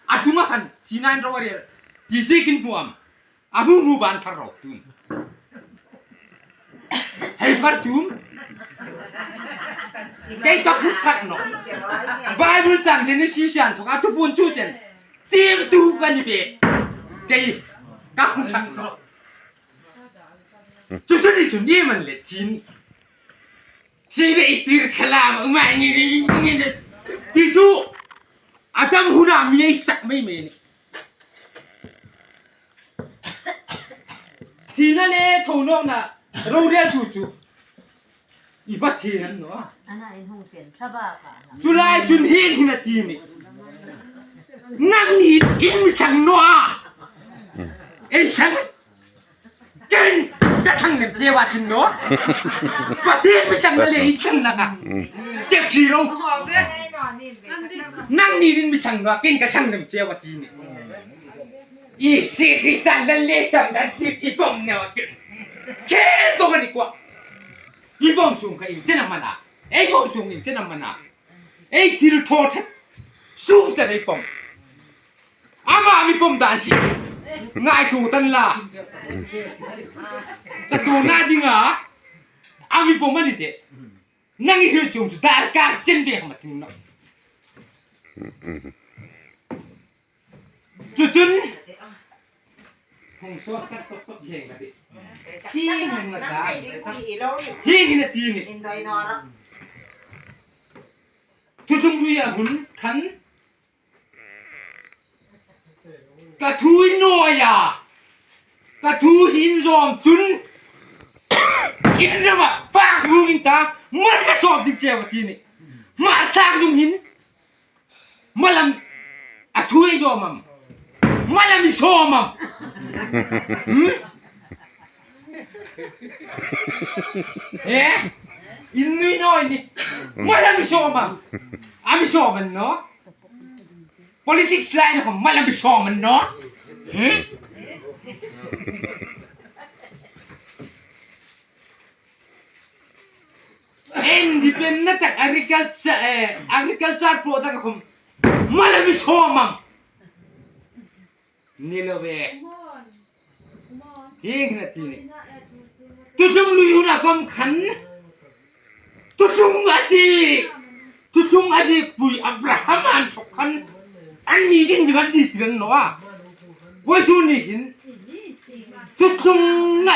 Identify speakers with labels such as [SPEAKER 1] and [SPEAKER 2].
[SPEAKER 1] A hlung ah khan thi-nain ro a rel ti zik in hmuam a hmu mu ban thar ro tum. Hei far tum. Kei ka phut khat no. Bible cang sin ni si sian thok a thupun chu chen tim tu kan i pe. Kei ka hmu khat no. Cu sun ni chun ni man le chin Thi le i tir khalam uma ngi ngi ngi ti cu Adam huna mi ei sak mei me nih thi na le tho nok na rorel tu cu i ba thi nan no cu lai cun hin hin a ti ni nang ni in mi chang no a ei sang Ken ka thang nem tle wa tin no. Pathian mi chang le i chang na ka. Tep chi ro. Nang ni rin mi chang no ken ka chang nem che wa ti ni. I si Kristan lan le sam dan ti i bom ne wa tin. Ke bo ni kwa. I bom sung ka in chen mana. Ei bom sung in chen mana. Ei thil tho that sung chan ei pom. Amah mi pom dan si ngaitu tan la catu na ding ah ami pom ani te nang i hil chung cu dar kar chen ve ma thing no cucun hong so kat tok tok heng ka ti hi hin ma ta hi hin ti ni Thuthung rui a hun khan Ka thu in nawi a, ka thu hi in zawm cun inn ram ah faak rung in ta man ka sawm ding cio a ti nih hmanthlak nung hin malam a thu ei zawm am malam i sawm am hmm? He in nui nawi nih malam i sawm am am i sawm an no Politics lai na mal am sawm an no. Hmm? Independent tak agriculture agriculture product khum mal am sawm am. Ni lo ve. Hi na ti ni. Tutlung lui huna kom khan tutlung asi tutlung asi pui Abraham an thok khan an ni ding ding an ti tiran no a. Voi su ni hin tutlung na.